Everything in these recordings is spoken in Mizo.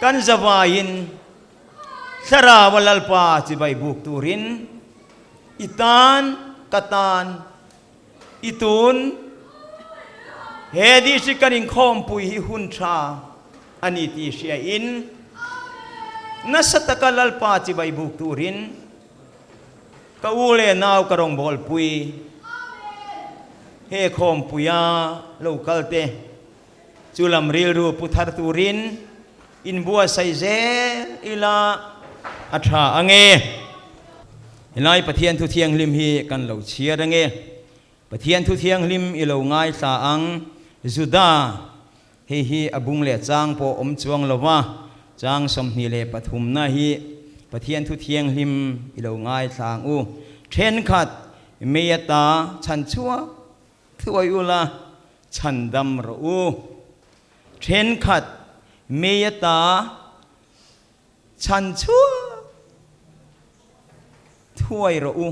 Kan zavaiin Thlaraua Lalpa chibai buk turin i tan, ka tan, i tun he district kan inkhawmpui hi hun tha a ni tih hriain nasa taka Lalpa chibai buk turin ka u leh nau ka rawngbawlpui he khawmpuia lo kal te Chu lam rilru pu thar turin inbuatsaih zel ila a tha ange. Helai Pathian thu thianghlim hi kan lo chhiar ange. Pathian thu thianghlim i lo ngaithla ang. Juda, hei hi a bung leh chang pawh awm chuang lo va, chang 23 na hi Pathian thu thianghlim i lo ngaithla ang u. Thenkhat mei ata chhan chhuak Thuai ula, chhandam rawh u. Thenkhat mei ata chhan chhuak thuai rawh u.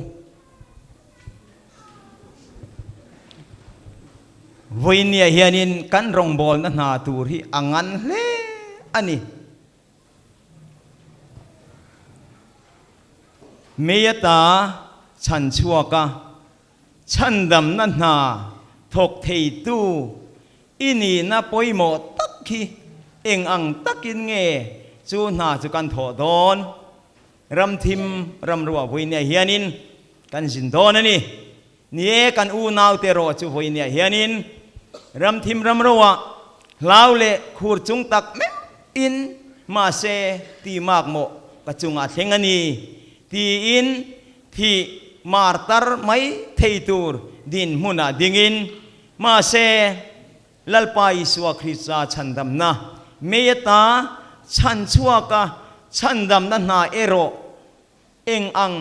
Vawinia hianin kan rawngbawlna hna tur hi a ngan hle a ni. Mei ata chhan chhuaka Chhandamna hna thawk theitu i nihna pawimawh tak hi eng ang takin nge chu hna chu kan thawh dawn? Ramthim ramruah vawinia hianin kan zin dawn a ni. Ni e, kan unaute erawh chu vawinia hianin ramthim ramruah hlau leh khur chung tak meuhin mahse ti makmawh ka chungah thleng a ni tiin Thih martar mai thei tur dinhmunah dingin, mahse, Lalpa Isua Krista chhandamna mei ata chhan chhuaka chhandamna hna erawh eng ang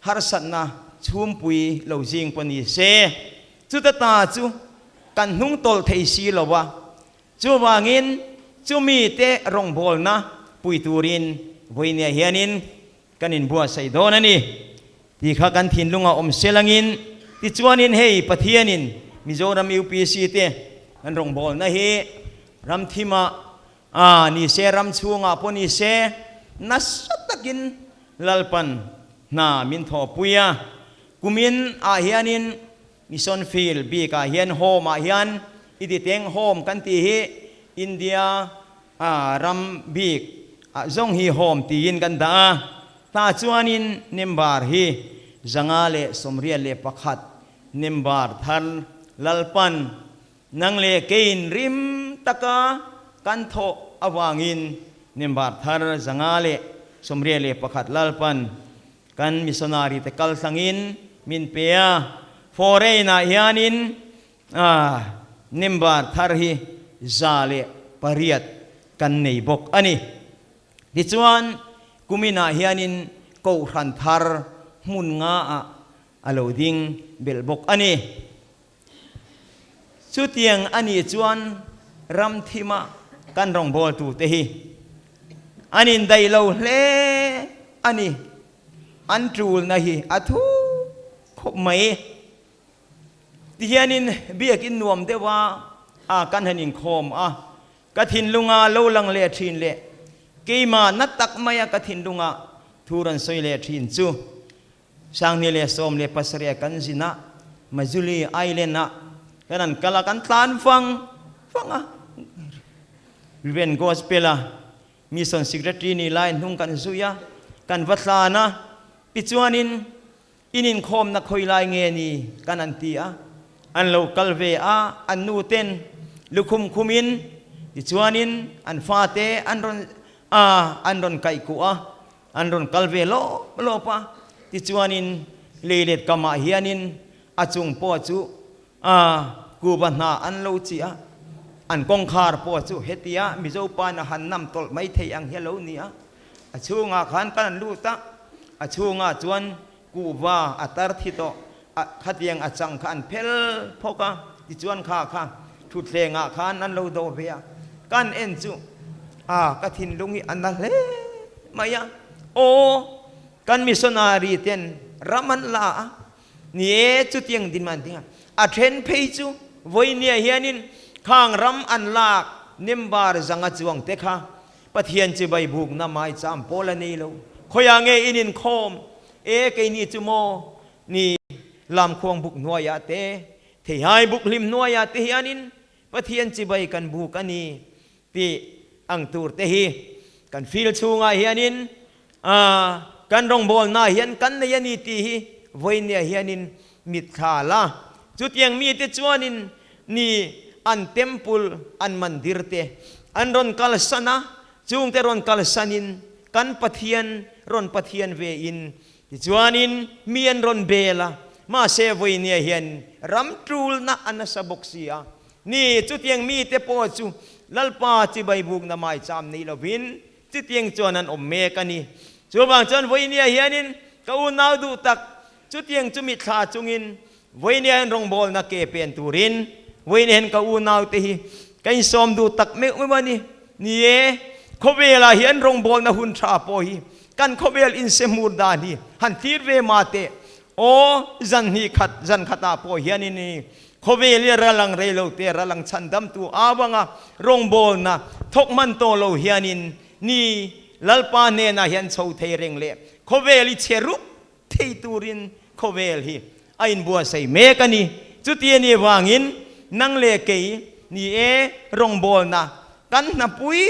harsatna chhumpui lo zing pawh ni se, chuta ta chu kan hnungtawlh thei si lo a. Chuvangin, chumi te rawngbawlna pui turin vawinia hianin Kan inbuatsaih dawn a ni tih kha kan thinlungah awm sel angin, tichuanin hei Pathianin Mizoram UPC te kan rawngbawlna hi ram thimah a ni se, ram chhungah pawh ni se, nasa takin Lalpan hna min thawhpui a. Kumin ah hianin Mission Field bikah hian Home ah hian i ti teng Home kan tih hi India A ram bik ah zawng hi home tiin kan dah a, tah chuanin member hi 181 member thar Lalpan nang leh keiin rim taka kan thawh avangin member thar 181 Lalpan kan missionary te kal thlangin min pe a, foreign ah hianin A member thar hi 108 kan nei bawk a ni. Tichuan, kuminah hianin Kohhran thar hmun ngaah a lo ding belh bawk a ni. Chutiang a nih chuan ram thima kan rawngbawltute hi an indaih lo hle a ni. An tulna hi a thu khawp mai. Tihianin biakin nuam deuh a a kan han inkhawm a, ka thinlunga lo lang leh thin leh keimah na tak maia ka thinlunga thu rawn sawi leh thin chu 2017 a kan zin a, Majuli Island ah kan han kal a, kan tlan vang vang a, Reverend Gospel a Mission Secretary ni lai hnung kan zui a, kan va tlan a, tichuanin In inkhawmna khawi lai nge ni kan an ti a, an lo kal ve a, an nu ten lukhum khumin tichuanin an fate an rawn a, an rawn kaih kuh a, an rawn kal ve lawp lawp a, tichuanin leilet kamah hianin a chung pawh chu a kuva hna an lo chi a, an kawngkhar pawh chu hetia Mizo pa in a han nam tawlh mai thei ang hi a lo ni a. A chhungah khan kan an lut a, a chhungah chuan kuhva a tar thi tawh a, khatiang a chang kha an phel phawk a, tichuan kha kha thutthlengah khan an lo dawh ve a, kan en chu a ka thinlung hi a na hle mai a, aw kan missionary ten ram an la a, ni e chutiang din man ding a, a then phei chu vawinia hianin khang ram an lak member zanga chuang te kha. Pathian chibai bukna maicham pawl a nei lo. Khawiah nge in inkhawm? E, keini chu maw ni Lamkhuang buk hnuaiah te, Theihai buk hlim hnuaiah te hianin Pathian chibai kan buk a ni tih ang tur te hi kan field chhungah hianin kan rawngbawlnaah hian kan nei a ni tih hi vawinia hianin mitthla la. Chutiang mite chuanin ni an temple, an mandir te an rawn kalsan a, chungte rawn kalsanin kan Pathian rawn Pathian vein Tichuanin mi an rawn bel a, mahse vawinia hian ram tulna a nasa bawk si a. Ni, chutiang mite pawh chu Lalpa chibai bukna maicham nei lovin chutiang chuan an awm mek a ni. Chuvang chuan vawinia hianin ka unau duh tak, chutiang chu mitthla chungin vawinia hian rawngbawlna ke pen turin vawinia hian ka unaute hi ka insawm duh tak meuh meuh a ni. Ni e, khawvelah hian rawngbawlna hun tha pawh hi Kan khawvel insehmur dan hi han thlir ve mah teh. Aw, zan hnih khat, zan khatah pawh hianin i khawvel hi ral ang rei lo te, ral ang chhandamtu avanga rawngbawlna thawk hman tawh lo hianin ni Lalpa hnenah hian chho thei reng leh khawvel hi chhe rup thei turin khawvel hi a inbuatsaih mek a ni. Chuti a nih vangin nang leh kei ni e rawngbawlna kan hnapui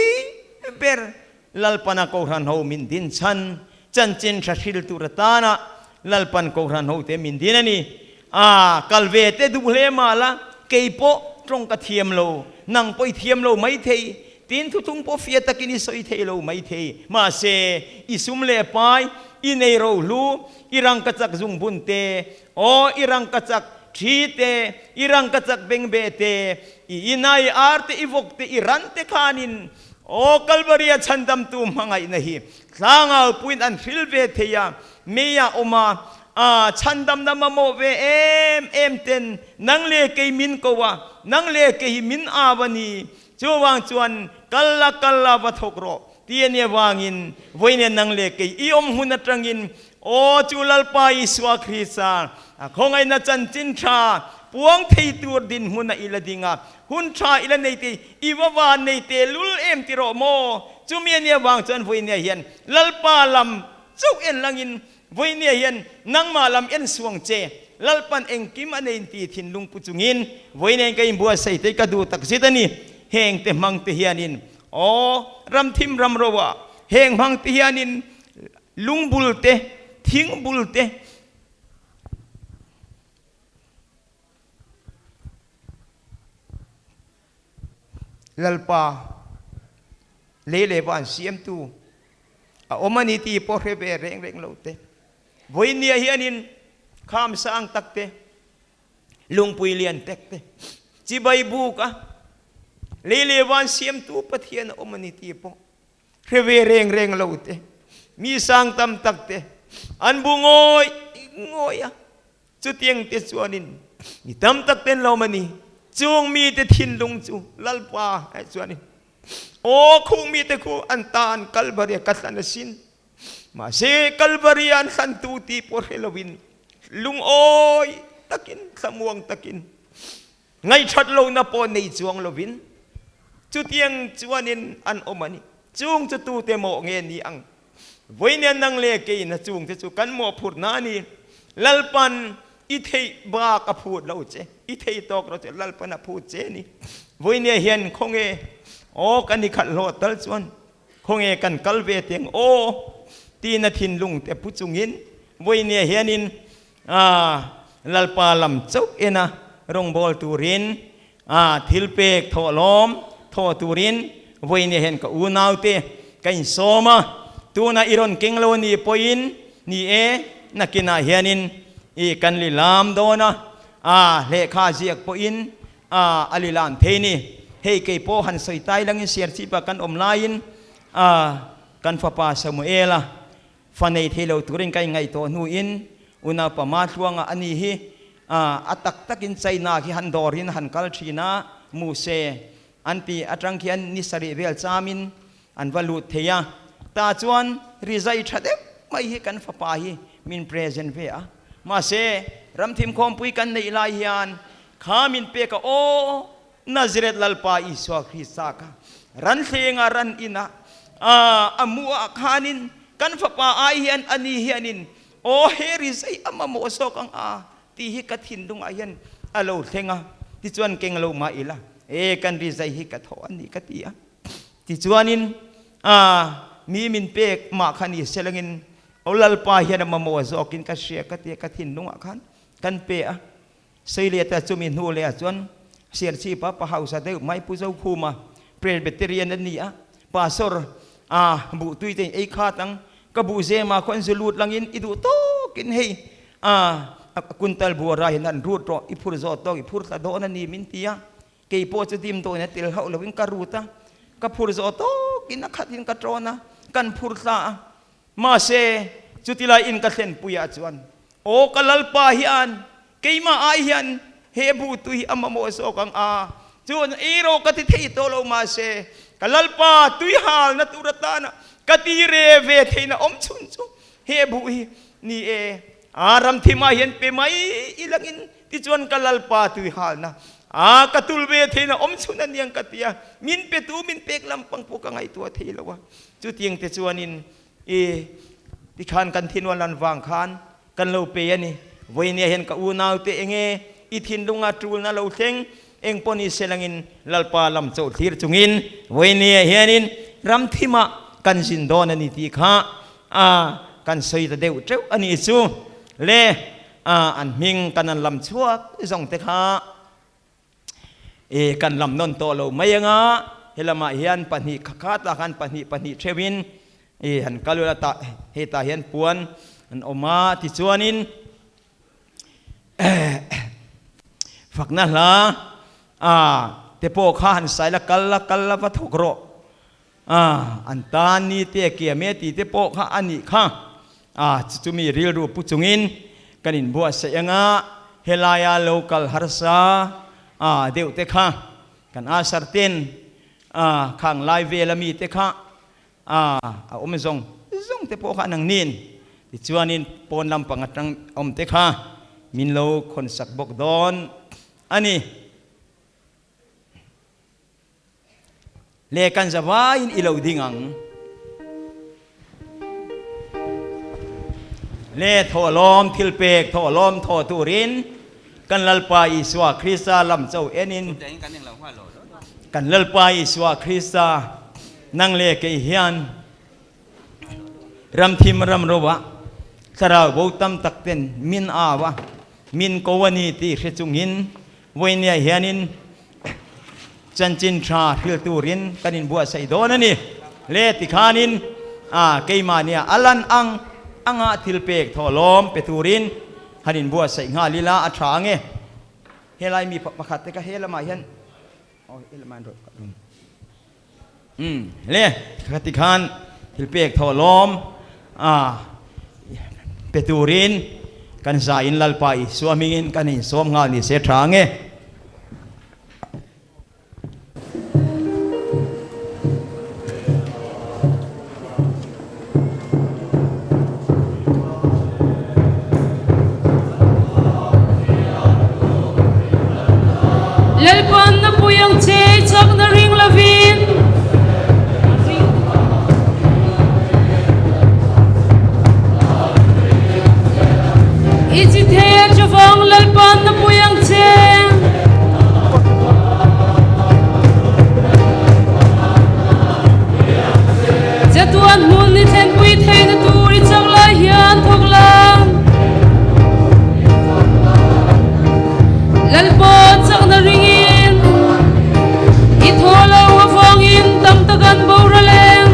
ber Lalpana Kohhran ho min din chhan chanchin hra hril tur atana Lalpan Kohhran ho te min din a ni. A, kal ve te duh hle mah la, kei pawh tawng ka thiam lo, nang pawh i thiam lo mai thei, tin thuthung pawh fia takin i sawi thei lo mai thei. Mahse, i sum leh pai, i nei rohlu, i rangkachak zungbun te, aw, i rangkachak thi te, i rangkachak bengbeh te, i ina i ar te, i vawk te, i ran te khanin Aw Kalvaria chhandamtu hmangaihna hi tlangau puiin an hril ve thei a, meiah awm a, a chhandamna mamawh ve em em ten nang leh kei min ko a, nang leh kei hi min au a ni. Chuvang chuan kal la kal la va thawk rawh ti a nih avangin vawiin nang leh kei i awm hmun atangin Aw chu Lalpa Isua Krista a khawngaihna chanchin tha puang thei tur dinhmun a ila ding a, hun tha ila nei te i va van nei te lul em ti rawh maw? Chumi a nih avang chuan vawinia hian Lalpa lam chauh en langin vawinia hian nangmah lam en suang che Lalpan engkim a nei ti thinlung pu chungin vawinia hian ka inbuatsaih te ka duh takzet a ni. Heng te hmang te hianin aw ramthim ramro ah heng hmang te hianin Lungbul te, thingbul te, Lalpa lei leh van siamtu a awm a ni tih pawh hre ve reng reng lo te. Vawinia hianin kham sang tak te, lungpui lian tek te, chibai buk a lei leh van siamtu Pathian a awm a ni tih pawh Hre ve reng reng lo te, mi sang tam tak te an bu ngawih ngawih a, chutiang te chuanin mi tam tak ten lo mani chung mi te thinlung chu Lalpa eh chuanin aw khung mi te khu an ta an Kalvaria ka hlan asin mahse Kalvaria an hlan tu tih pawh hre lovin lungawi takin thlamuang takin Ngaihthat lohna pawh nei chuang lovin chutiang chuanin an awm a ni. Chung chu tute mawh nge ni ang? Vawinia nang leh keina chungte chu kan mawhphurhna a ni. Lalpan i theih bak a phut lo che, i thei tawk lo che, Lalpan a phut che a ni. Vawinia hian khawnge aw kan i khalh hlawh tal chuan khawnge kan kal ve teng aw tina thinlung te pu chungin vawinia hianin A Lalpa lam chauh ena rawngbâwl turin, a thilpek thawhlawm thawh turin vawiin hian ka unaute ka insawm a. Tuna i rawn keng lo a nih pawhin ni e, nakinah hianin i kan lilam dawn a, a lehkha ziak pawhin a a lilam thei ni. Hei kei pawh han sawi tai langin Serchhip-ah kan awm laiin a kan fapa Samuel-a Fa nei thei lo turin ka inngaihtuah hnuin unaupa Mathluanga a ni hi a tak takin China khi han dawrin han kal thin a, Muse an tih atang khian ni sarih vel chamin an va lut thei a, tah chuan rizai tha deuh mai hi kan fapa hi min present ve a, mahse ramthim khawmpui kan neih lai hian kha min pek a aw Nazareth Lalpa Isua Krista kha ran thlenga ran inah. A muah khanin kan fapa ai hian ani hianin aw he ri zei a mamawh zawk ang a tih hi ka thinlungah hian a lo thleng a, tichuan keng lo mah ila e kan ri zai hi ka thaw a ni ka ti a. Tichuanin a mi min pek mah kha ni selangin aw Lalpa hian a mamawh zawkin ka hria ka ti a, ka thinlungah khan kan pe a. Seileta chumi hnu leh ah chuan Serchhipa pa hausa deuh mai Pu Zokhuma Presbyterian a ni a, Pastor a buh tui te in ei khat ang, ka buh zema khaw an zu lut langin i duh tawkin hei a kuntal buara hian an rut rawh, i phur zawh tawk i phur thla dawn a ni min ti a, kei pawh chu dim dawhin a tel hauh loin ka rut a, ka phur zawh tawkin a khatin ka tawn a, kan phur thla a. Mahse, chutilai in ka thlenpuiah chuan, Aw ka Lalpa hian keimah ai hian he bu tui hi a mamawh zawk ang a, chuan erawh ka ti thei tawh lo mahse, ka Lalpa tui halna tur atana ka ti re ve theihna awm chhun chu he bu hi ni e, a ramthimah hian pe mai ilangin tichuan ka Lalpa tui halna a ka tul ve theihna awm chhun a niang ka ti a, min petu min pek lampang pawh ka ngaihtuah thei lo a. Chutiang te chuanin i tikhan kan thinua lan vang khan kan lo pe a ni. Vawinia hian ka unaute enge i thinlunga tulna lo thleng eng pawh ni se langin Lalpa lam chauh thlir chungin vawinia hianin ram thimah kan zin dawn a ni tih kha a kan sawi ta deuh teuh a nih chu le a an hming kan an lam chhuak zawng te kha E, kan lam nawn tawh lo mai anga, helamah hian pahnih kha khatah khan pahnih pahnih theuhin e han kal ula tah hetah hian puan an awm a, tichuanin fakna hla a te pawh kha han sai la kal la kal la va thawk rawh a an tan ni te a kiam e tih te pawh kha a nih kha a chumi rilru pu chungin kan inbuatsaih anga helaia lo kal harsa a deuh te kha kan asar ten a khang lai vel ami te kha a a awm zawng zawng te pawh kha an ang nin tichuanin pawn lampang atang awm te kha min lo khawnsak bawk dawn a ni. Le kan zavaiin i lo ding ang. Le thawhlawm thilpek thawhlawm thaw turin kan Lalpa Isua Krista lam cho enin kan Lalpa Isua Krista nang le kei hian ramthim ram roa thlarau bo tam tak ten min awa min ko ani tih hre chungin Vawinia hianin chanchin tha hril turin kan inbuatsaih dawn a ni. Le tikhanin a keimahnia a lan ang anga thil pek thawhlawm pe turin han inbuatsaih nghal ila a tha ang e. Helai mi pakhat te kha he lamah hian aw he lamah hian rawh Umm le kha tikhan thil pek thawhlawm a pe turin kan zaiin Lalpa Isua hmingin kan insawm nghal ni se tha ange. Lalpan na pui ang che i chakna ring lovin. I chi thei a chuvang Lalpan na pui ang che. Chatuan hmun i thlenpui theihna tur i chak lai hian thawk la. Lalpa chakna ringin i thaw lo avangin tam tak an boral em.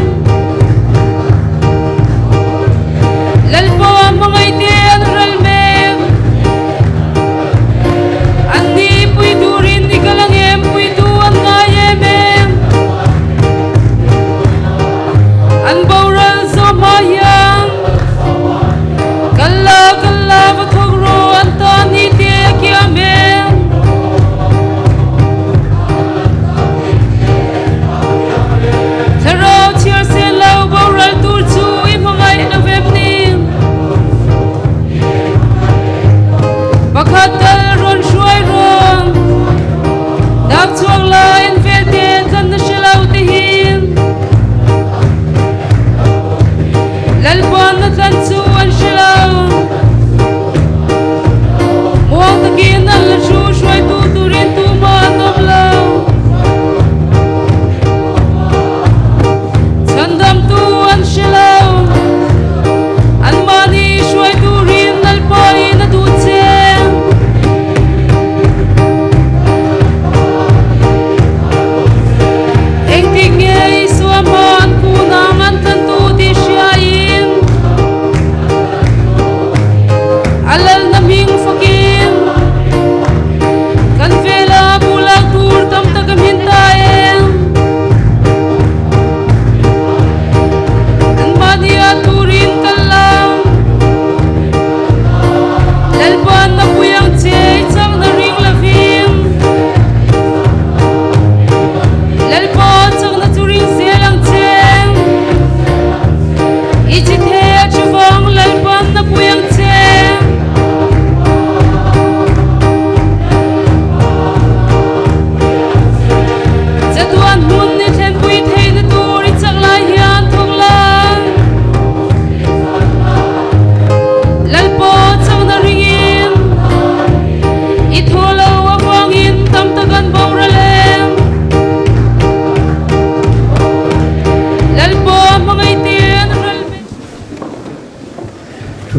Lalpa hmangaihte an ral mek.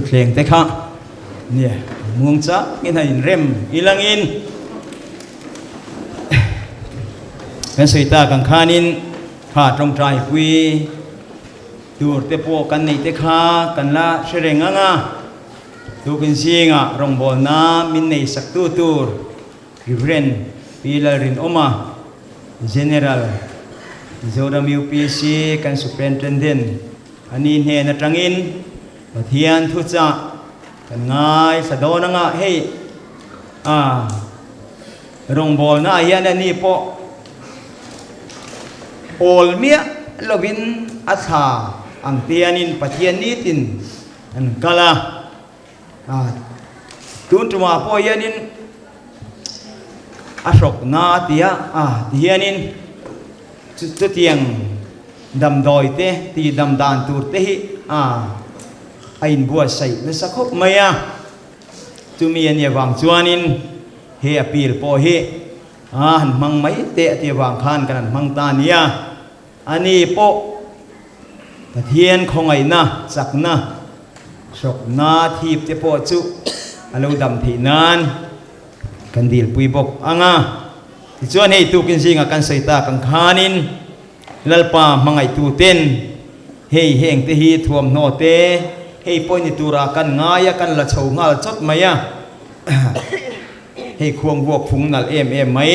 thutthleng te kha nia muang changin han inrem ilangin kan sawi tak ang khanin kha tawngtai pui tur te pawh kan neih te kha kan la hre reng ang a, tukin zingah rawngbawlna min nei sak tu tur Reverend Pi Lalrinawma, General, Mizoram UPC kan Superintendent a ni hnen atangin Pathian thuchah kan ngaithla dawn anga hei a rawngbawlna ah hian a ni pawh awl miah lovin a thla ang tianin Pathian nitin an kal a, tun tumah pawh hianin a hrawkna a ti a, tihianin chutiang damdawi te tih dam dan tur te hi a inbuatsaih nasa khawp mai a. Chumi a nih avang chuanin he appeal pawh hi a han hmang mai teh a tih avang khan kan han hmang ta a nia. Ani pawh Pathian khawngaihna, chakna, hrawkna thip te pawh chu a lo dam theih nan kan dilpui bawk ang a. Tichuan hei tukin zingah kan sawi tak ang khanin Lalpa hmangaihtuten hei heng te hi thuamhnaw te hei pawh ni turah kan ngai a, kan la chho nghal chawt mai a. Hei khuang vuak fung nalh em em mai.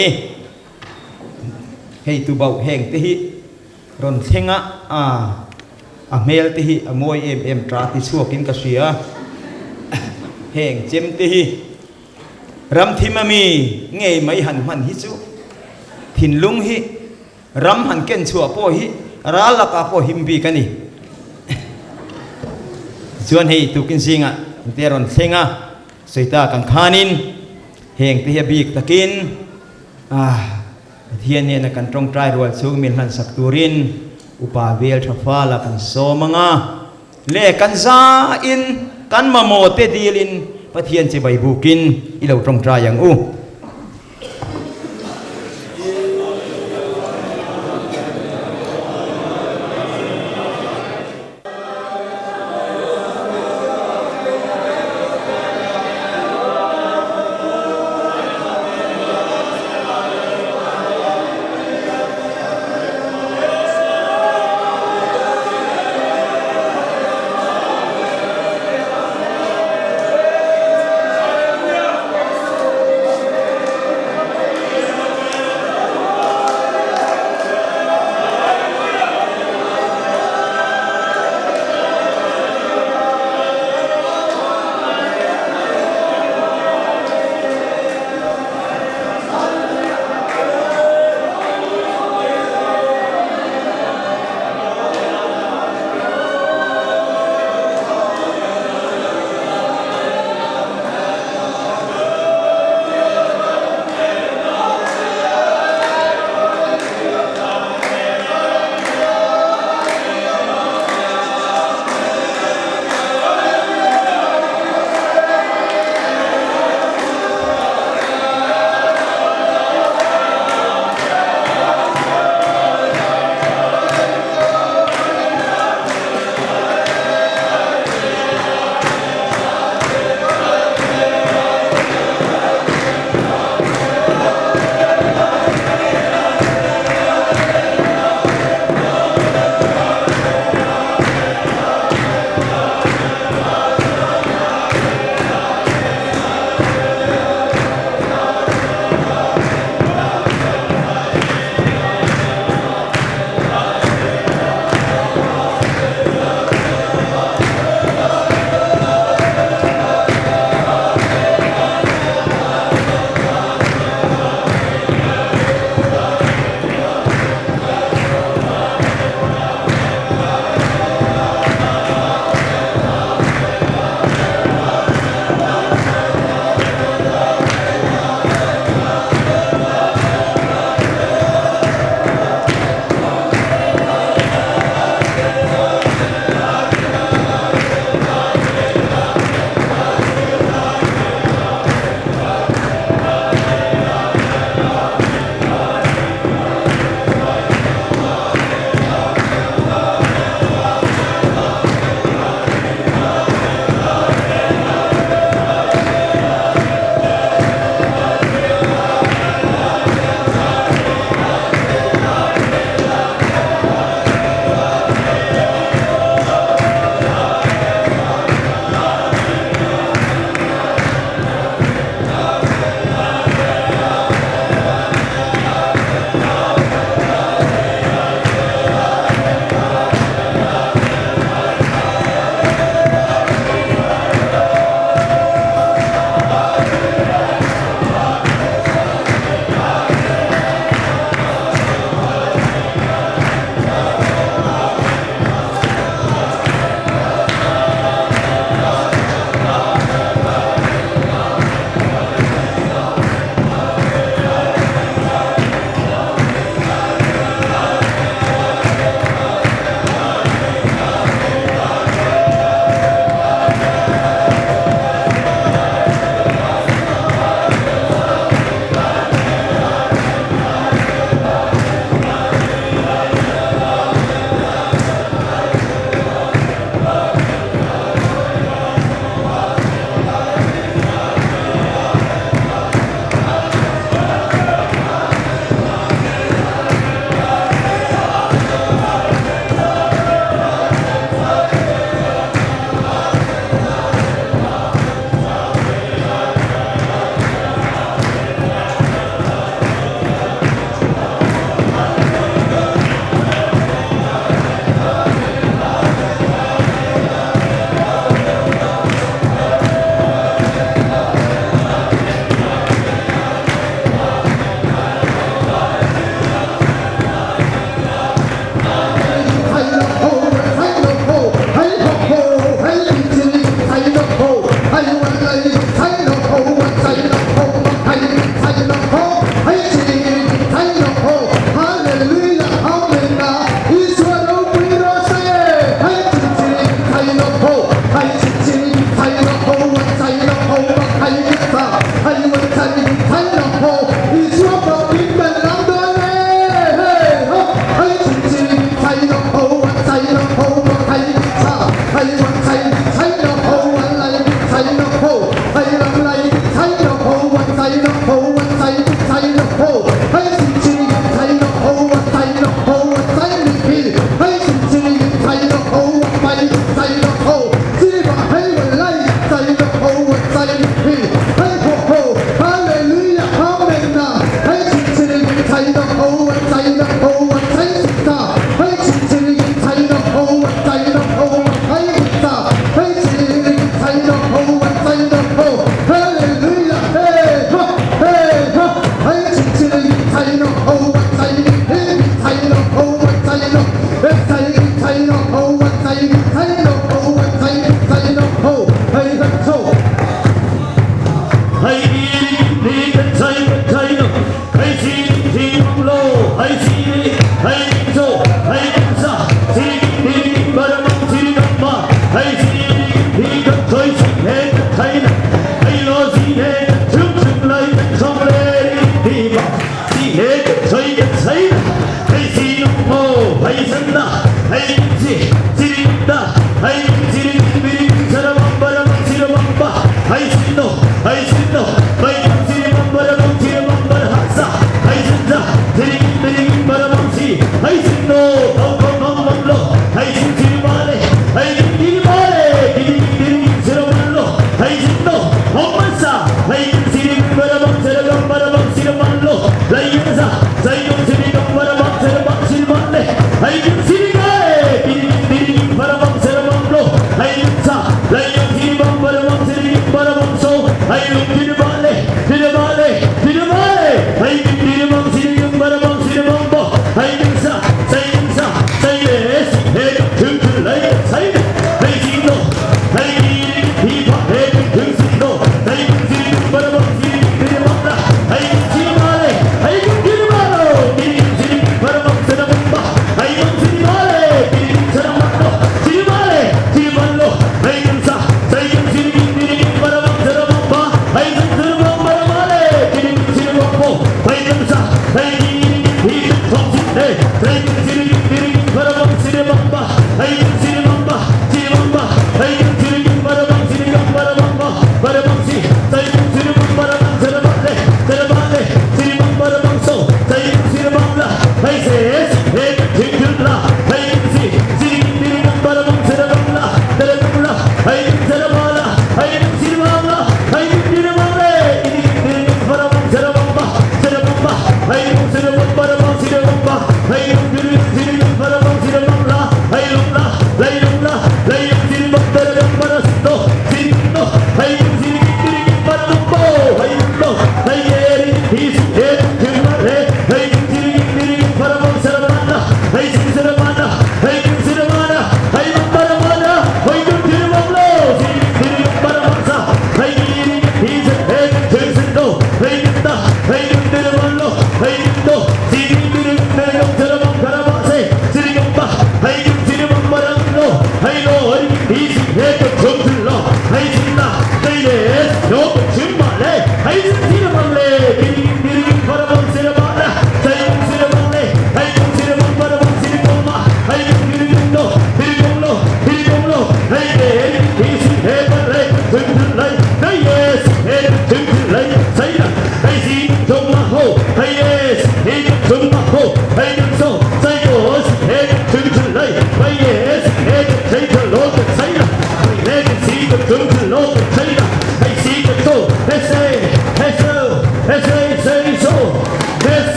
Hei tubauh heng te hi rawn thleng a, a hmel te hi a mawi em em ta ti chhuakin ka hria. Heng chem te hi ramthim ami ngei mai han hman hi chu thinlung hi Ram han ken chhuah pawh hi ral lakah pawh him bik a ni. Tichuan hei tukin zingah te a rawn thleng a, sawi tak ang khanin heng te hi a bik takin Pathian nena kan tawngtai rual chhung min hlansak turin upa vel tha fala kan sawm ang a, le kan zain kan mamawh te dilin Pathian chibai bukin i lo tawngtai ang u.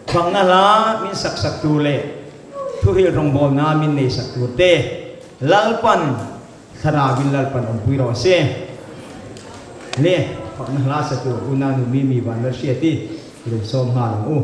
Fakna hla min sak sak tur leh thuhil rawngbawlna min nei sak tur te Lalpan thlarauin Lalpan awmpui rawh se. Le fakna hla sa tur unau nu Mimi Vanlalhriati i lo sawm nghal ang u.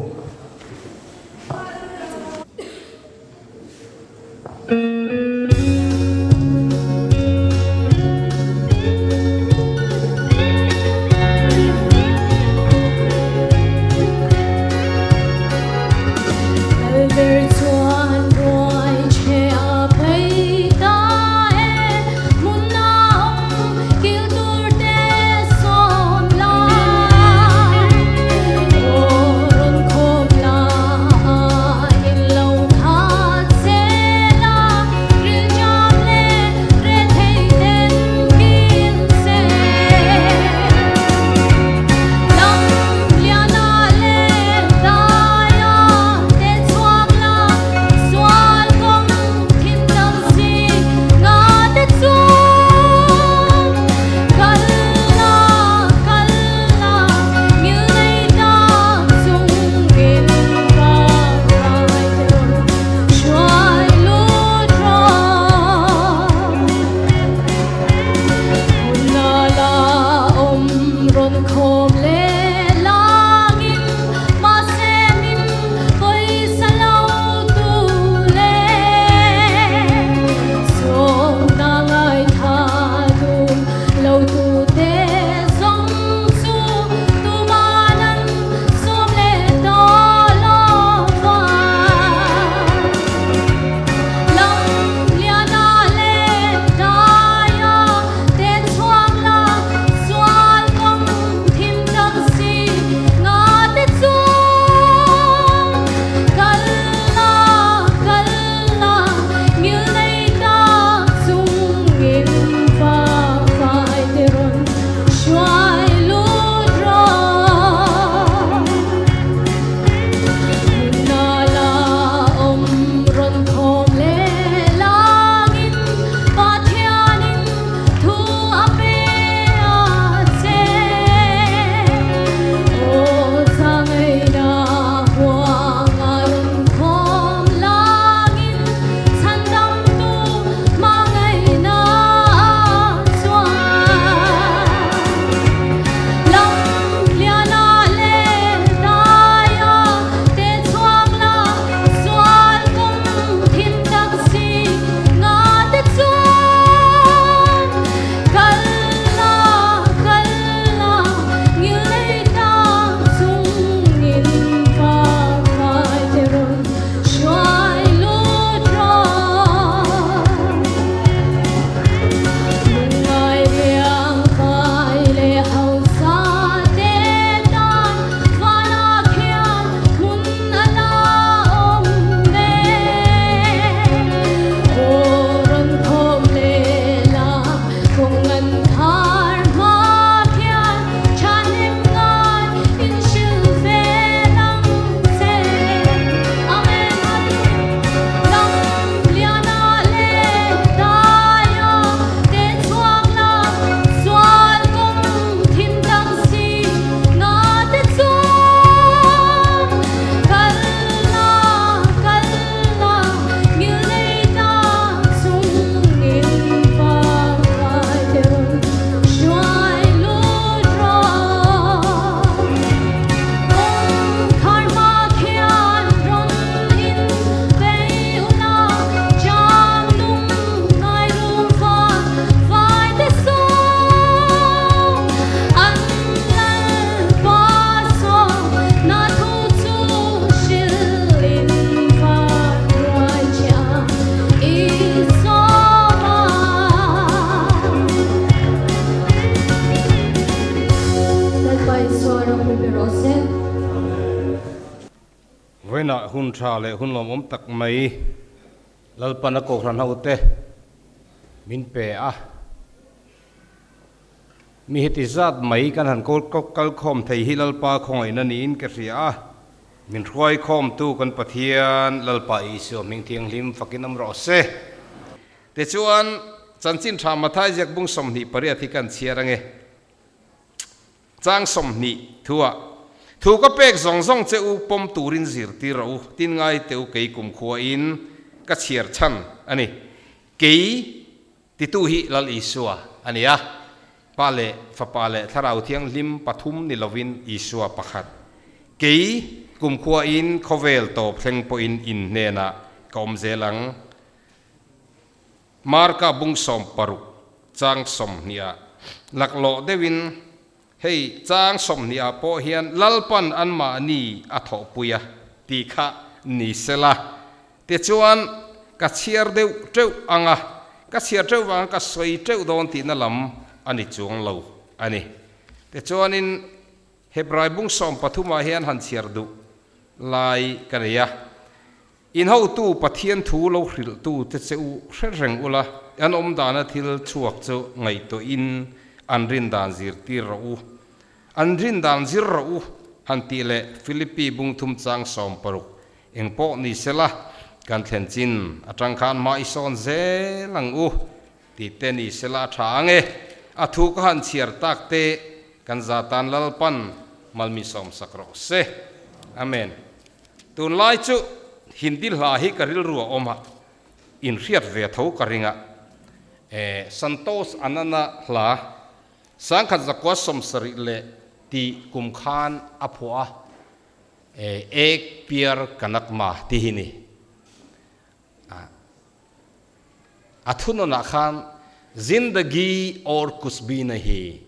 Hun tha leh hun lawmawm tak mai Lalpan a Kohhran hote min pe a. Mi heti zat mai kan han kal khawm thei hi Lalpa khawngaihna niin ka hria a. Min hruai khawmtu kan Pathian Lalpa Isua hming thianghlim fakin awm rawh se. Tichuan, Chanchin Tha Mathai ziak bung 28 hi kan chhiar ange. Chang 20 thuah, Thu ka pek zawng zawng che u pawm turin zirtir rawh u, tin ngai teh u kei kumkhuain ka chhiar chhan a ni. Kei titu hi Lal Isua a ni a, Pa leh Fapa leh Thlarau Thianghlim pathum ni lovin Isua pakhat. Kei kumkhuain khawvel tawp thleng pawhin in hnenah ka awm zel ang. Marka bung 60 chang 20 ah laklawh deuhin hei chang 20 ah pawh hian Lalpan anmahni a thawhpui a tih kha ni sela tichuan ka chhiar deuh teuh ang a, ka chhiar teuh vanga ka sawi teuh dawn tihna lam a ni chuang lo a ni. Tichuanin Hebrai bung 13 ah hian han chhiar duh lai ka nei a. In hotu Pathian thu lo hrilhtu te che u hre reng ula, an awm dana thil chhuak chu ngaihtuahin an rin dan zirtir rawh u. An rin dan zir rawh u, han tih leh Philippi bung thum chang 60 eng pawh ni sela, kan thlen chin atang khan hma i sawn zel ang u tih te ni sela a tha ang e. A thu ka han chhiar tak te kan zatan Lalpan malmi sawmsak rawh se. Amen. Tunlai chu Hindi hla hi ka rilru a awm a, inhriat ve tho ka ring a. E, Santosh Anana hla 1970 leh tih kum khan a phuah a, e, Ek Pyar Ka Nagma tih hi ni. A thunawnah khan Zindagi aur kuch bhi nahi,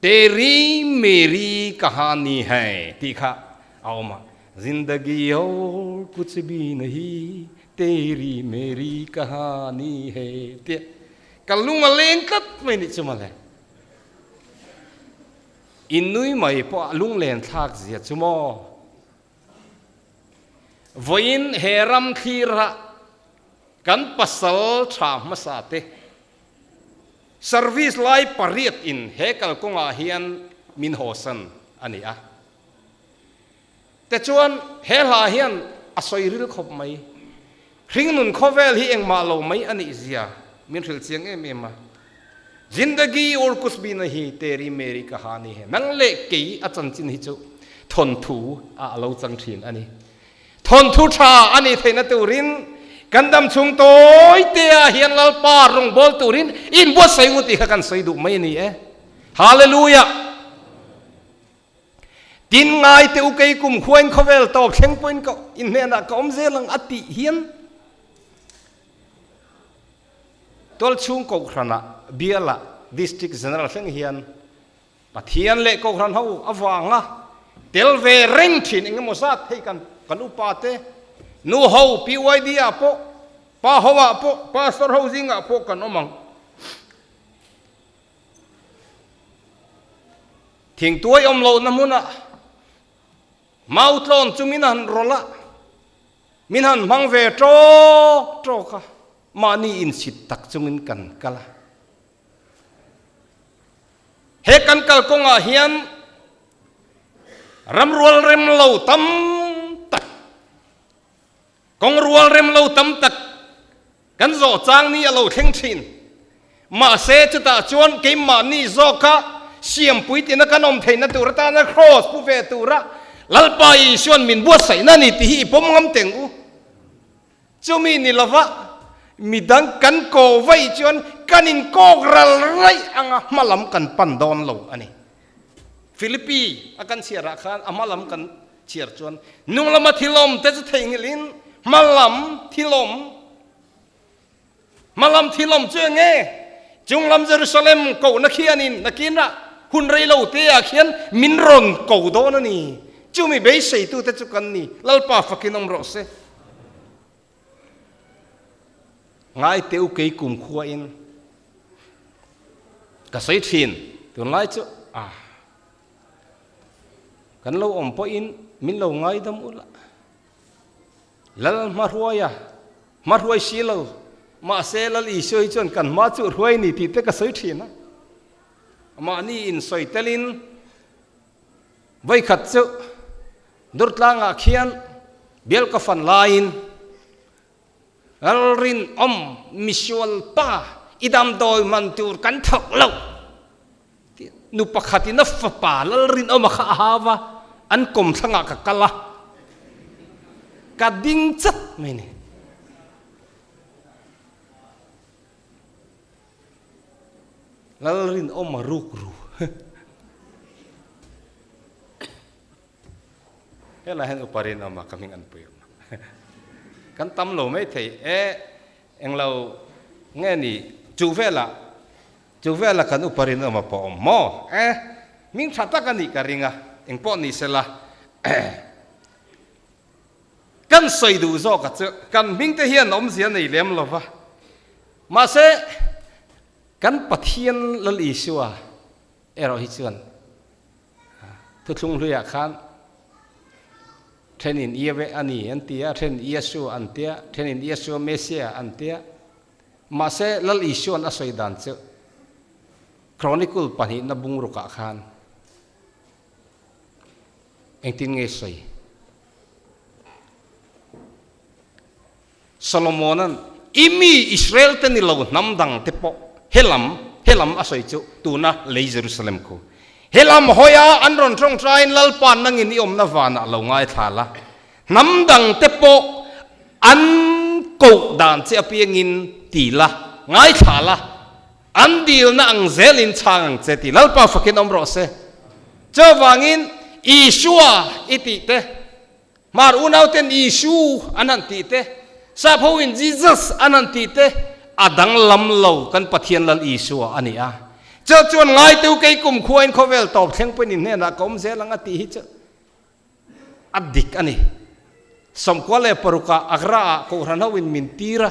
teri meri kahani hai tih kha a awm a. Zindagi aur kuch bhi nahi, teri meri kahani hai tih ka lung a leng tlat mai nih chu mawle. In nui mai pawh a lunglen thlak zia chu maw. Vawiin he ram thlira kan pasal tha hmasa te service lai pariat in he kalkawngah hian min hawsan a ni a. Tichuan he hla hian a sawi ril khawp mai. Hringnun khawvel hi engmah lo mai a nih zia min hrilh chiang em em a. Zindagi aur kuch bhi nahi teri meri kahani hai nang leh kei a chanchin hi chu thawnthu ah a lo chang thin a ni. Thawnthu tha a nih theihna turin kan dam chhung tawi te ah hian Lalpa rawngbâwl turin inbuatsaih ngut tih kha kan sawi duh mai a ni e. Hallelujah! Tin ngai te u kei kum khuain khawvel tawp thleng pawhin ka inhnenah ka awm zel ang a tih hian tualchhung kohhranah bialah District General thleng hian Pathian leh kohhran ho avanga tel ve reng thin engemaw zat hei kan kan upa te nu ho PYD ah pawh pa ho ah pawh pastor ho zingah pawh kan awm ang. Thingtuai awm lohna hmunah mau tlawn chu min han rawlh a, min han hmang ve tawk tawk a, mahni insit tak chungin kan kal a. He kan kal kawngah hian ramrual rem lo tam tak, Kawng rual rem lo tam tak kan zawh chang ni a lo thleng thin. Mahse, chutah chuan keimahni zawk kha siampui tina kan awm theihna tur atana kraws pu ve tura Lalpa Isua'n min buatsaihna a ni tih hi i pawm ngam teng u. Chumi ni lova midang kan kawh vaih chuan kan inkawk ral raih anga hma lam kan pan dawn lo a ni. Philippi a kan chhiarah khan a hma lam kan Chhiar chuan nung lama thil awm te chu theihnghilh in hma lam thil awm, hma lam thil awm chu eng nge? Chung lam Jerusalem kohna khianin nakinah hun rei lo te ah khian min rawn ko dawn a ni. Chumi beiseitu te chu kan ni. Lalpa fakin awm rawh se. Ngai teh u kei kum khuain ka sawi thin tunlai chu ah. Kan lo awm pawhin min lo ngaidam ulh a. Lal hmahruaia hmahruai si lo, mahse Lal Isua hi chuan kan hma chu hruai ni tih te ka sawi thin a. Mahni insawi telin vawikhat chu Durtlangah khian bial ka fan laiin Lalrinawm misual pa i damdawi man tur kan thawk lo tih nu pakhatin a fapa Lalrinawma kha a hau a, an kawmthlangah ka kal a, ka ding chat mai ni. Lalrinawma ruk ru. Helai hian upa rinawm a ka hming an pui awm a. Kan tam lo mai thei e, englo nge ni chu velah chu velah kan upa rinawm a pawh awm maw? E, hming tha tak a nih ka ring a, engpawh ni sela kan sawi duh zawk a chu kan hming te hian awmzia nei lem lo va, mahse kan Pathian Lal Isua erawh hi chuan Thuthlung hluiah khan thenin Yahweh a ni an ti a, thenin Yeshua an ti a, thenin Yeshua Messiah an ti a. Mahse, Lal Isua'n a sawi dan chu Chronicle pahnihna bungrukah khan engtin nge sawi? Solomona'n, I mi Israel-te ni lo hnam dangte pawh helam, helam a sawi chu tuna lei Jerusalem khu. Helam hawia an rawn tawngtaiin Lalpa nangin i awmna vanah lo ngaithla la, hnam dangte pawh an koh dan che apiangin ti la, ngaithla la, an dilna ang zelin chhang ang che ti Lalpa fakin awm rawh se. Chuvangin Isua i tih te, Hmar unauten Isu an han tih te, Sap hoin Jesus an han tih te, a danglam lo kan Pathian Lal Isua a ni a. Chu chuan ngaitu kei kum khuain khawvel tawp thleng pawhin in hnenah ka awm zel ang a tih hi chu a dik a ni. 96 ah Agra ah Kohhran hoin min tir a,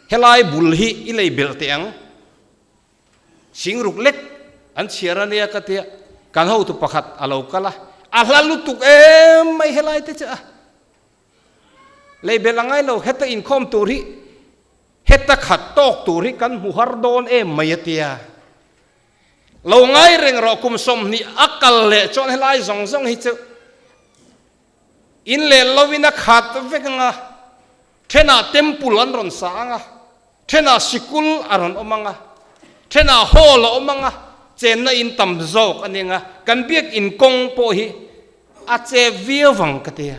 helai bul hi i lei belh teh ang. Singruk lek an chhiar a nia ka tia, kan hotu pakhat a lo kal a, a hla lutuk em mai helai te chu a lei belh a ngai lo, heta inkhawm tur hi heta khat tawk tur hi kan hmu har dawn em mai a tia, lo ngai reng rawh kum 20 a kal leh chuan helai zawng zawng hi chu in leh lovin a khat vek ang a, thenah temple an rawn sa ang a. Thenah sikul a rawn awm ang a, thenah hall a awm ang a, chenna in tam zawk a ni ang a, kan biak in kawng pawh hi a che viau vang ka ti a.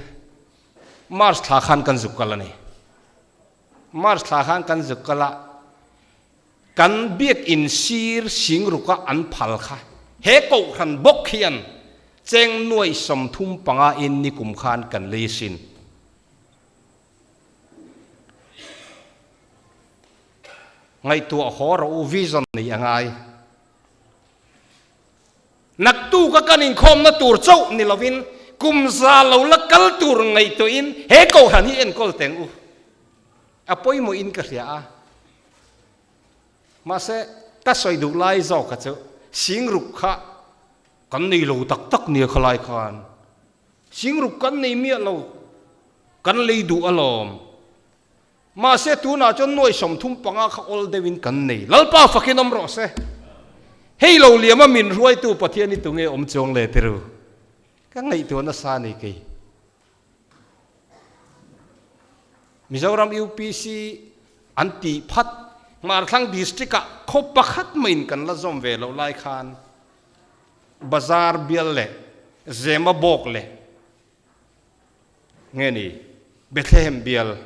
March thla khan kan zuk kal a ni. March thla khan kan zuk kal a, kan biak in sir singruka an phal kha he kohhran bawk hian cheng nuai 35 in nikum khan kan lei sin. Ngaihtuah haw rawh u, vision nei a ngai. Naktuka kan inkhawmna tur chauh ni lovin kum za lo la kal tur ngaihtuahin he kohhran hi enkawl teng u. A pawimawhin ka hria a. Mahse, ka sawi duh lai zawka chu singruk kha kan nei lo tak tak nia khalai khan. Singruk kan nei miah lo. Kan lei duh alawm. Mahse tunah chuan nuai 35 kha awl deuhin kan nei. Lalpa fakin awm rawh se. Hei lo liama min hruaitu Pathian hi tunge awm chuang le tiru? Ka ngaihtuah nasa a ni kei. Mizoram UPC an tih phat Hmarthlang District ah khaw pakhat maiin kan la zawm ve loh lai khan Bazar bial leh Zemabawk leh Nge ni, Bethlehem bial,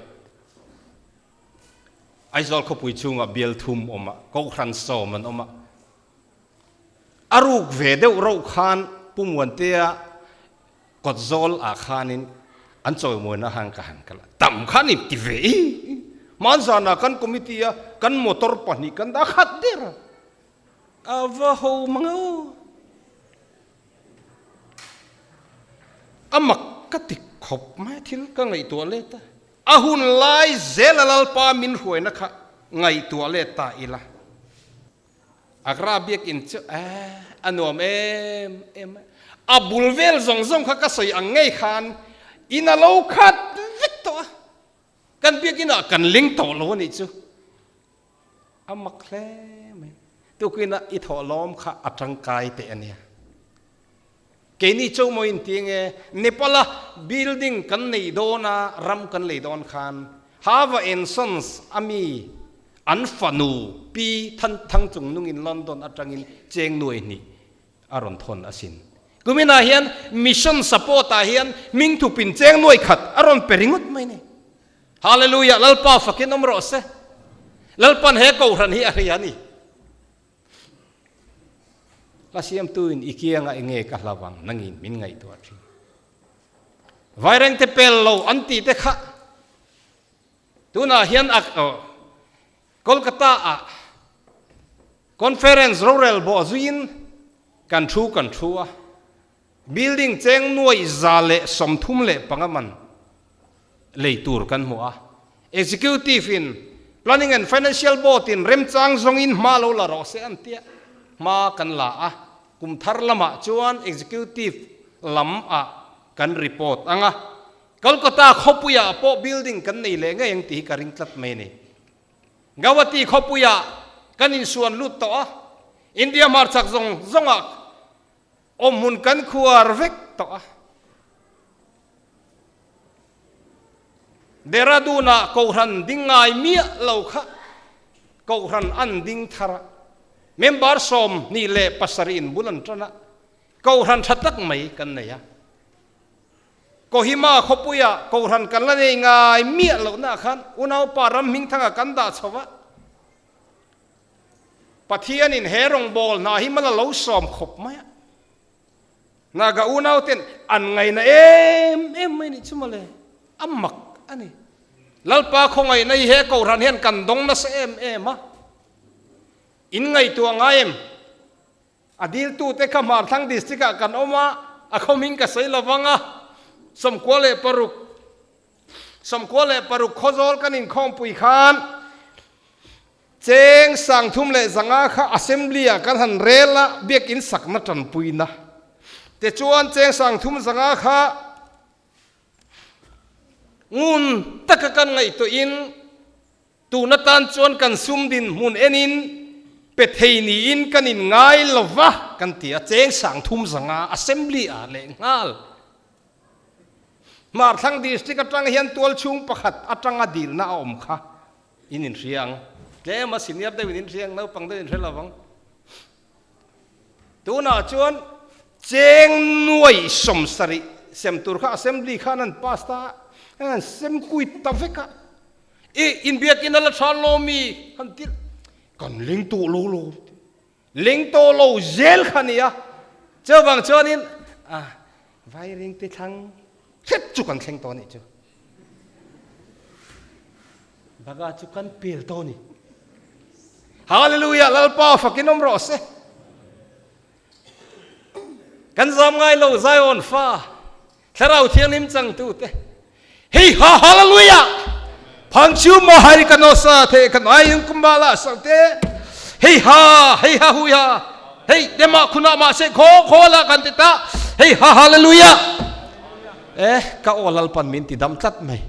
Aizawl khawpui chhungah bial thum awm a, Kohhran 10 an awm a. A ruk ve deuh rauh khan Pu Muantea kawtzawl ah khanin an chawimawi han ka han kal a, tam khan in ti ve i. Hmanzanah kan committee a kan motor pahnih kan dah khat der a, a va ho mang aw. A mak ka ti khawp mai thil ka ngaihtuah let a, a hun lai zel a Lalpa min hruaina kha ngaihtuah let ta ila. Agra biakinn chu eh a nuam em em a, a bul vel zawng zawng kha ka sawi ang ngei khan In a lo khat vek tawh a, kan biakin ah kan ling tawh lo a nih chu. A mak hle mai. Tukin a i thawh lawm kha a tangkai teh a nia. Keini Chomo in ti nge Nepal a building kan nei dawn a, ram kan lei dawn khan Hava and Sons a mi an fanu Pi Than Thang Chung nungin London atangin cheng nuai hnih a rawn thawn asin. Kuminah hian mission support ah hian hming thupin cheng nuai khat a rawn pe ringawt mai ni. Hallelujah Lalpa fakin awm rawh se. Lalpan he kohhran hi a hria a ni. Hla siamtuin i kianga enge ka hlau ang nangin min ngaihtuah thin. Vairengte pel lo an tih te kha tunah hian a Kolkata ah conference rorel bawh zuiin kan thu kan thu a, building cheng nuai 135 man lei tur kan hmu a. Executive in Planning and Financial Board in remchang zawngin hma lo la rawh se an tia hma kan la a, kum thar lamah chuan Executive lam ah kan report ang a, Kolkata khawpuiah pawh building kan nei leh ngei ang tih hi ka ring tlat mai a ni. Gauhati khawpuiah kan insuan lut tawh a, India hmarchhak zawng zawngah awmhmun kan khuar vek tawh a. Dehradun-ah Kohhran ding ngai miah lo kha Kohhran an ding thar a, member 27 in bul an tan a, Kohhran tha tak mai kan nei a. Kohima khawpuia Kohhran kan la nei ngai miah lohna ah khan unaupa ram hmingthanga kan dah chho a, Pathianin he rawngbâwl hna hi mal a lo sâwm khawp mai a. Naga unauten an ngaihna em em mai nih chu mawle, a mak a ni. Lalpa khawngaihna hi he Kohhran hian kan dawng nasa em em a, in ngaihtuah ngai em? A diltute kha Hmarthlang District ah kan awm a, a khawming ka sawi lovang a, 96, 96 Khawzawl kan inkhawmpui khan cheng 305 kha Assembly ah kan han rel a, biakin sakna tanpuina te chuan cheng 305 kha ngun taka kan ngaihtuahin Tun atan chuan kan sum dinhmun enin pe thei niin kan inngai lo va kan ti a, cheng 300 Assembly ah leh nghal. Hmarthlang District atang hian tualchhung pakhat atanga dilna a awm kha in inhria ang. Tlem a senior deuh in inhria ang, naupang deuh in hre lo vang. Tunah chuan cheng nuai 70 sem tur kha Assembly khan an pass ta a, an sem kui ta vek a. I inbiakin a la tha lo mi han ti kan ling tawh lo lo ling tawh lo zel kha nia chuvang chuanin a vai ring te thlang hret chu kan thleng tawh nih chu baga chu kan pel tawh ni hallelujah lalpa fakin awm rawh se kan zam ngai lo zion fa Thlarau Thianghlim changtute hei ha hallelujah phangchu ma hari kan osa the kan ai kumala sangte hei ha hei ha hui ha hei dema khuna ma se kho kho la kan ti ta hei ha hallelujah eh ka o lalpan min ti dam tlat mai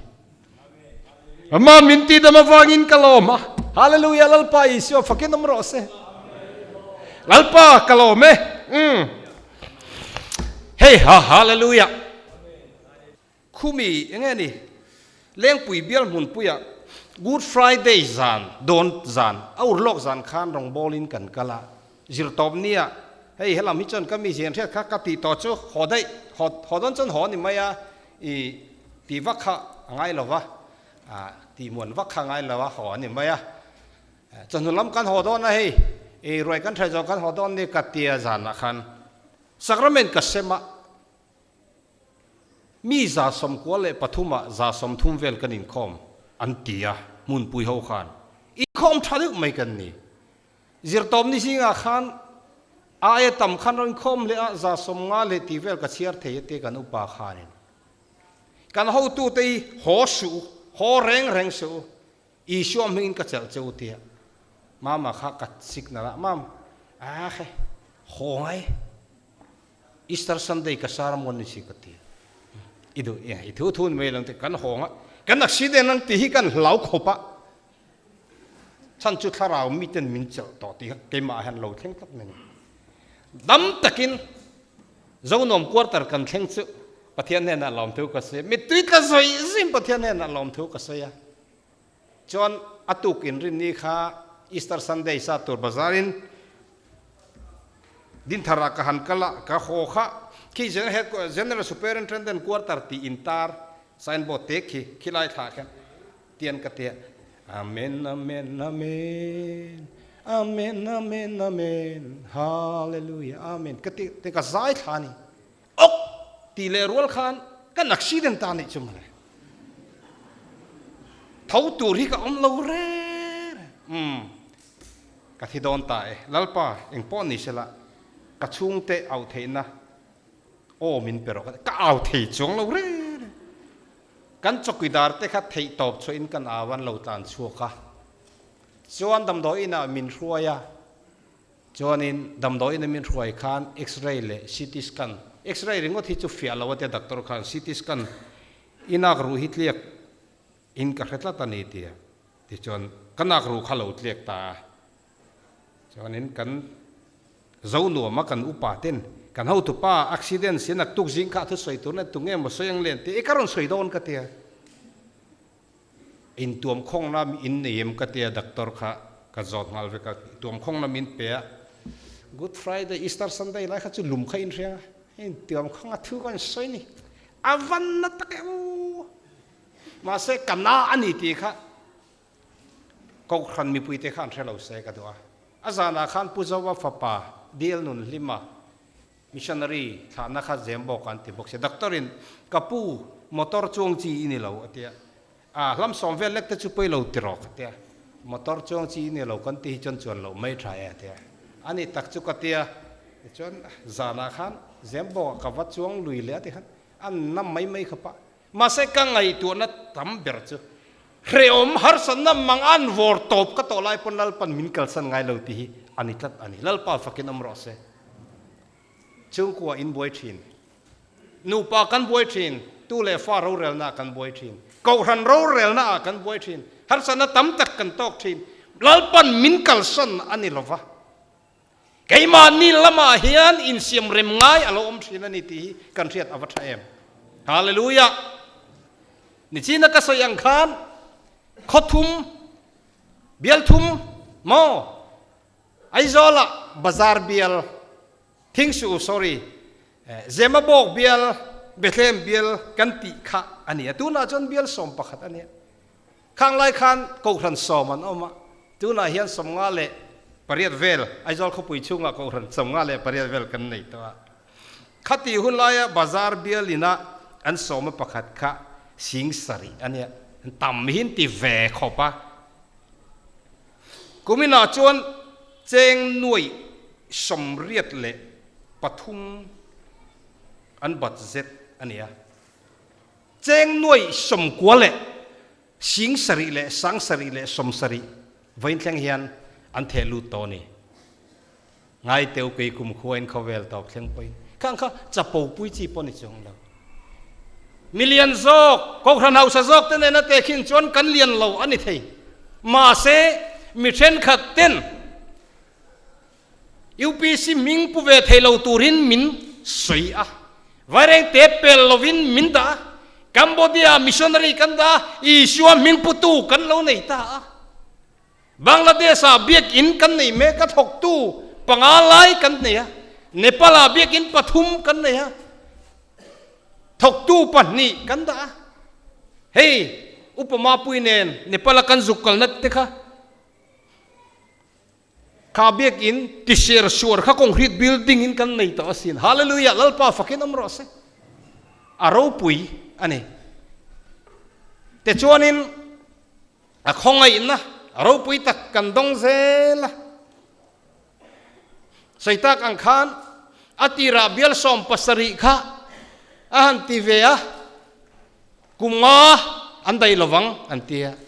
ama min ti dam awangin ka lawm a hallelujah lalpa isua fakin awm rawh se lalpa ka lawm e um Hei ha Hallelujah! Khumi enge ni Lengpui bial hmunpuia Good Friday zan dawn zan a urlawk zan khan rawngbawlin kan kal a, zirtawp nia hei helam hi chuan ka mi zian hriat kha ka tih tawh chu haw daih haw haw dawn chuan haw ni mai a i tih vak kha a ngai lo va tih muan vak kha a ngai lo a haw a ni mai a. Chawhnu lam kan haw dawn a hei, ei ruai kan hrai zawh kan haw dawn ni ka tia zanah khan Sacrament ka sem a, mi 93 ah 30 vel kan inkhawm an ti a, hmunpui ho khan inkhawm tha deuh mai kan ni. Zirtawpni zingah khan aia tam khan rawn inkhawm leh a, 90 leh tih vel ka chhiar thei a tia kan upa khanin kan hotute hi haw suh u, haw reng reng suh u, Isua hmingin ka chelh che u tia Mama kha ka signal a, Mam, ah he, haw ngai, Easter Sunday ka sermon ni si ka ti. I duh i thu thu ni mai lo te kan hawng a, kan accident ang tih hi kan hlau khawp a, chhan chu thlarau miten min chelh tawh tih kha keimah hian lo thleng tlat mai a ni. Dam takin Zonuam quarter kan thleng chu Pathian hnenah lawmthu ka sawi a, mittui tla zawih zawih Pathian hnenah lawmthu ka sawi a. Chuan a tuk inrinni kha Easter Sunday sa tur bazarin Dintharah ka han kal a, ka haw kha khi General Superintendent Quarter tih intar signboard te khi khilai thlah khian tian ka ti a, Amen, Amen, Amen, Amen, Amen, Amen, Hallelujah, Amen ka ti te ka zai thla a ni. Ok tih leh rual khan kan accident ta anih chu mawle. Tho tur hi ka awm lo reng reng. Umm. Ka thi dawn ta e. Lalpa, eng pawh ni sela, ka chhungte au theihna aw min pe rawh ka ti. Ka au thei chuang lo reng reng. Kan chawkidar te kha theih tawp chhuahin kan au an lo tlan chhuak a. Chuan damdawi inah min hruai a. Chuanin damdawi ina min hruai khan X-ray leh CT scan, X-ray ringawt hi chu fiah lo a tia doctor khan, CT scan inak ruh hi tliak in ka hre tlat a ni tia. Tichuan ka nak ruh kha lo tliak ta a. Chuanin kan zo nuam a kan upa ten kan hotupa accident si naktuk zing kha a thusawi tur nen tunge maw sawi ang len tih i ka rawn sawi dawn ka tia. Intuam khawngna in nei em ka tia doctor kha ka zawt nghal vek a, tuam khawngna min pe a. Good Friday, Easter Sunday lai kha chu lum kha in hria a, intuam khawnga thu ka rawn sawi a ni. A van na tak e u. Mahse ka na a ni tih kha Kohhran mipuite kha an hre lo se ka duh a. A zanah khan Pu Zova fapa DL Nunhlima missionary thlahna kha zem bawk an ti bawk si. Doctor in ka pu motor chuang chi i ni lo a ti a. A hlam sawm vel lek te chu pawi lo ti rawh ka ti a. Motor chuang chi i ni lo kan ti hi chuan chuan loh mai tha e a ti a. A ni tak chu ka ti a. Tichuan zanah khan zem bawkah ka va chuang lui leh a ti khan an na mai mai khawp a. Mahse ka ngaihtuahna tam ber chu hrehawm harsatna mang an vawr tawp ka tawh lai pawn Lalpan min kalsan ngai lo tih hi a ni tlat a ni. Lalpa fakin awm rawh se. Chhungkua in buai thin. Nupa kan buai thin. Tu leh fa rorelna ah kan buai thin. Kohhran rorelna ah kan buai thin. Harsatna tam tak kan tawk thin. Lalpan min kalsan a ni lova. Keimahni lamah hian insiam rem ngai a lo awm thin a ni tih hi kan hriat a va tha em. Hallelujah! Nichina ka sawi ang khan khaw thum, bial thum maw? Aizawlah bazar bial, Thingsu sorry, Zemabawk bial, Bethlehem bial kan tih kha a ni a. Tunah chuan bial 11 a ni a. Khang lai khan Kohhran sawm an awm a, tunah hian 58 vel Aizawl khawpui chhungah Kohhran 58 vel kan nei tawh a. Khati hun laia bazar bial ina an sawma pakhat kha 7000 a nia, an tam hin ti ve khawp a. Kuminah chuan cheng 83,000 an bat zet a ni a. Cheng 90,000 leh 700 leh 770 vawiin thleng hian an theh lut tawh a ni. Ngai teu kei kum khuain khawvel tawp thleng pawhin khang kha chapo pui chi pawh ni chuang lo. Mi lian zawk, Kohhran hausa zawk te nena tehkhin chuan kan lian lo a ni thei. Mahse, mi thenkhat ten UPC hming pu ve thei lo turin min sawi a, Vairengte pel lovin min dah a, Cambodia missionary kan dah a, Isua hming putu kan lo nei ta a. Bangladesh-ah biakinn kan nei mek a, thawktu panga lai kan nei a, Nepal-ah biakinn pathum kan nei a, thawktu pahnih kan dah a. Hei, Upa Mapui nen Nepal-a kan zuk kalna te kha, Kha biakinn ti ser suar kha concrete building in kan nei tawh asin. Hallelujah! Lalpa fakin awm rawh se. A ropui a ni. Tichuanin a khawngaihna a ropui tak kan dawng zel a. Sawi tak ang khan a tirah bial 17 kha a han ti ve a, kum nga an daih lovang an ti a.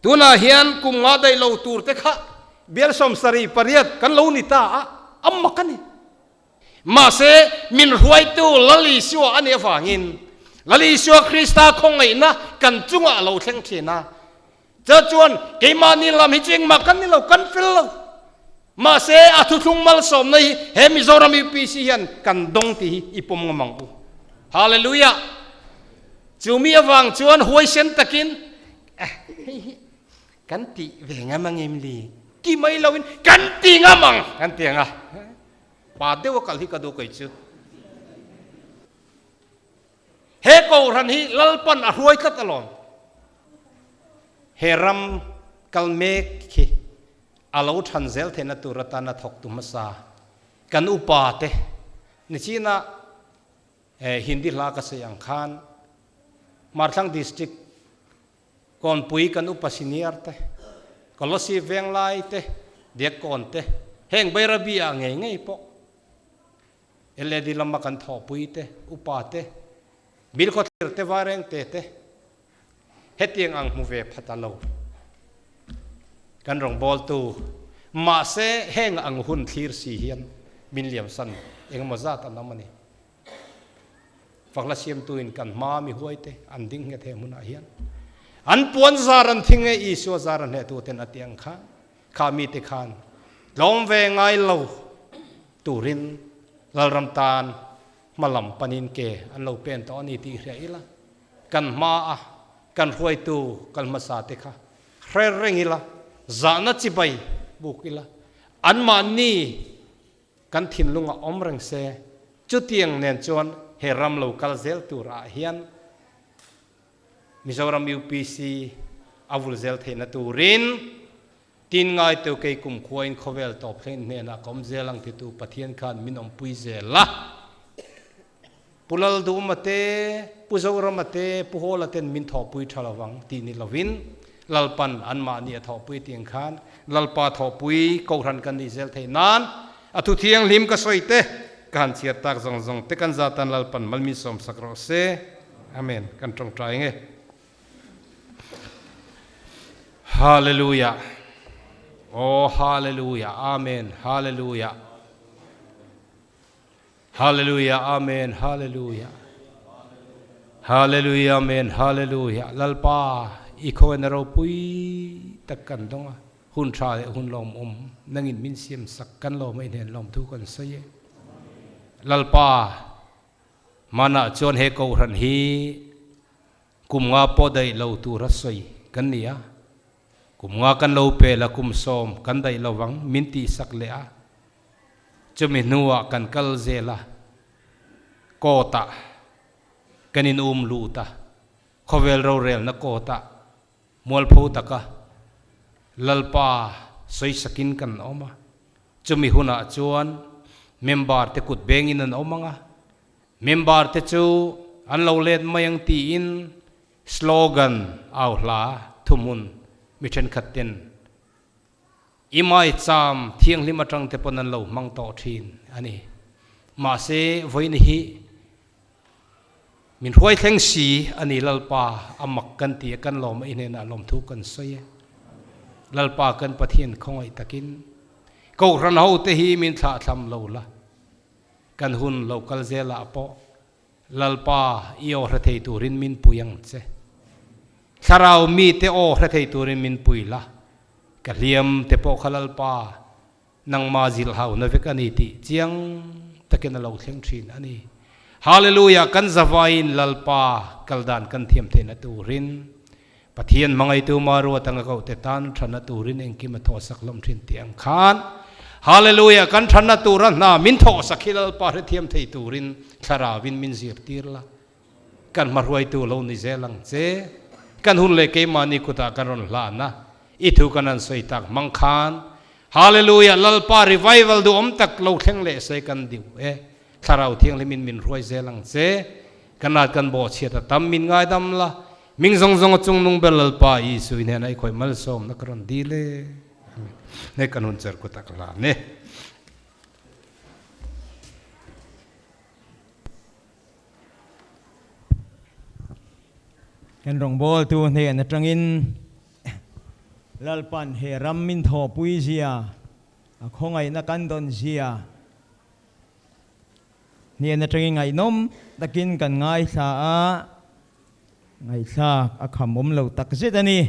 Tunah hian kum nga daih lo tur te kha bial 78 kan lo ni ta a, a mak a ni. Mahse, min hruaitu Lal Isua a nih avangin Lal Isua Krista khawngaihna kan chungah a lo thleng thin a. Chu chuan keimahni lam hi chu engmah kan ni lo, kan fel lo. Mahse a thuthlung malsawmna hi he Mizoram UPC hian kan dawng tih hi i pawm ngam ang u. Hallelujah! Chu mi avang chuan huaisen takin eh hei hi kan tih ve ngam ang em li? Ti mai loin kan ti ngam ang kan ti ang a. Pa deuh a kal hi ka duh kei chu. He Kohhran hi Lalpan a hruai tlat alawm. He ram kal mek hi a lo than zel theihna tur atana thawktu hmasa kan upa te nichina Hindi hla ka sawi ang khan Hmarthlang District Kawnpui kan upa senior te, Kolosib Venglai te, Diakkawn te, heng Bairabi ah ngei ngei pawh LAD lama kan thawhpui te, upa te, Bilkhawthlir te, Vairengte te hetiang ang hmu ve phat a lo. Kan rawngbawltu mahse heng ang hun thlir si hian min liamsan engemaw zat an awm a ni. Fakla siamtuin kan hma mi huaite an ding nghet he hmunah hian an puan zar an thing e, Isua zar a hnehtuten a ti ang khan kha mite khan tlawm ve ngai lo turin Lalram tan hmalam panin ke an lo pen tawh a ni tih hria ila, kan hma a kan hruaitu kal hmasa te kha hre reng ila, zahna chibai buk ila, anmahni kan thinlungah awm reng se, chutiang nen chuan he ram lo kal zel tur ah hian Mizoram UPC a vul zel theihna turin Tin ngaitu kei kumkhuain khawvel tawp thleng hnenah ka awm zel ang titu Pathian khan min awmpui zel a. Pu Lalduma te, Pu Zorama te, Pu Hawla ten min thawhpui tha lovang tih ni lovin Lalpan anmahni a thawhpui tih ang khan Lalpa thawhpui Kohhran kan nih zel theih nan a thu thianghlim ka sawi te ka han chhiar tak zawng zawng te kan zatan Lalpan mal min sawmsak rawh se. Amen. Kan tawngtai nge. Hallelujah Oh Hallelujah Amen Hallelujah Hallelujah Amen Hallelujah Hallelujah Amen Hallelujah Lalpa i khaw na ropui tak kan dawng a hun tha leh hun lawmawm nangin min siam sak kan lawm a i hnen lawm thu kan sawi e Lalpa Hmanah chuan he Kohhran hi kum nga pawh daih lo tura sawi kan ni a, kum nga kan lo pel a, kum sawm kan daih lo vang min tihsak leh a, chumi hnuah kan kal zel a, court-ah kan in um lut a, khawvel rorelna court-ah mualpho taka Lalpa sawisakin kan awm a, chumi hunah chuan member te kut bengin an awm ang a, member te chu an lo let mai ang tiin slogan au hla thuhmun mi thenkhat ten i maicham thianghlim atang te pawn an lo hmang tawh thin a ni. Mahse vawiin hi Min hruai thleng si a ni Lalpa, a mak kan ti a, kan lawm a, i hnenah lawmthu kan sawi e. Lalpa kan Pathian khawngaih takin Kohhran ho te hi min thlahthlam lo la, kan hun lo kal zelah pawh Lalpa i aw hre thei turin min pui ang che. Thlarau mite aw hre thei turin min pui la, ka hliam te pawh kha Lalpa Nangma zilh hauna vek a ni tih chiang takin a lo thleng thin a ni. Hallelujah! Kan zavaiin Lalpa kal dan kan thiam theihna turin, Pathian hmangaitu Maruat anga kohte tan thanna turin engkim a thawhsak hlawm thin tih ang khan, Hallelujah! Kan thanna tura hna min thawhsak hi Lalpa hrethiam thei turin Thlarauin min zirtir la. Kan hmahruaitu lo ni zel ang che. Kan hun leh keimahni kutah kan rawn hlan a, i thu kan han sawi tak hmang khan Hallelujah Lalpa revival duhawm tak lo thleng leh se kan diu e. Thlarau Thianghlimin min hruai zel ang che. Kan rat kan bawhchhiat a tam min ngaidam la. Ming zawng zawng a chungnung ber Lalpa Isu i hnenah i khawih malsawmna ka rawn dil e. Amen. Hei kan hun cher kut a ka hlan e. Kan rawngbawltu hnen atangin Lalpan he ram min thawhpui zia, a khawngaihna kan dawn zia hnen atangin ngaihnawm takin kan ngaithla a. Ngaihthlak a khamawm lo takzet a ni.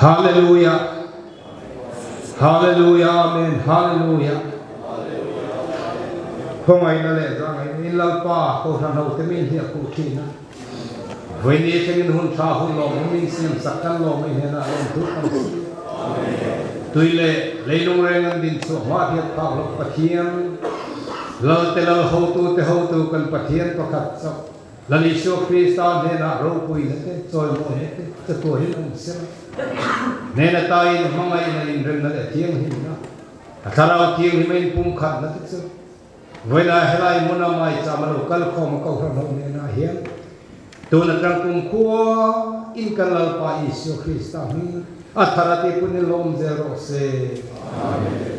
Hallelujah Hallelujah Amen Hallelujah Khawngaihna leh zahngaihna in Lalpa Kohhran hote min hliah khuh thin a. Vawiini thlengin hun tha hun lawmawm min siam sak kan lawm mai hnenah lawmthu kan sawi. Tui leh leilung reng an din chhuah hma hiat phak loh Pathian, Lal te Lal hotu te hotu kan Pathian pakhat chauh Lal Isua Krista hnenah ropuina te, chawimawina te chatuahin awm sela. Hnen atain hmangaihna inremna leh thianghlimna, a thlarau thianghlim a inpumkhatna te chu Vawilah helai hmuna maicham a lo kal khawm a Kohhran ho hnenah hian tun atang kum khua in kan Lalpa Isua Krista hming a thar a tihpun in lawm zel rawh se. Amen.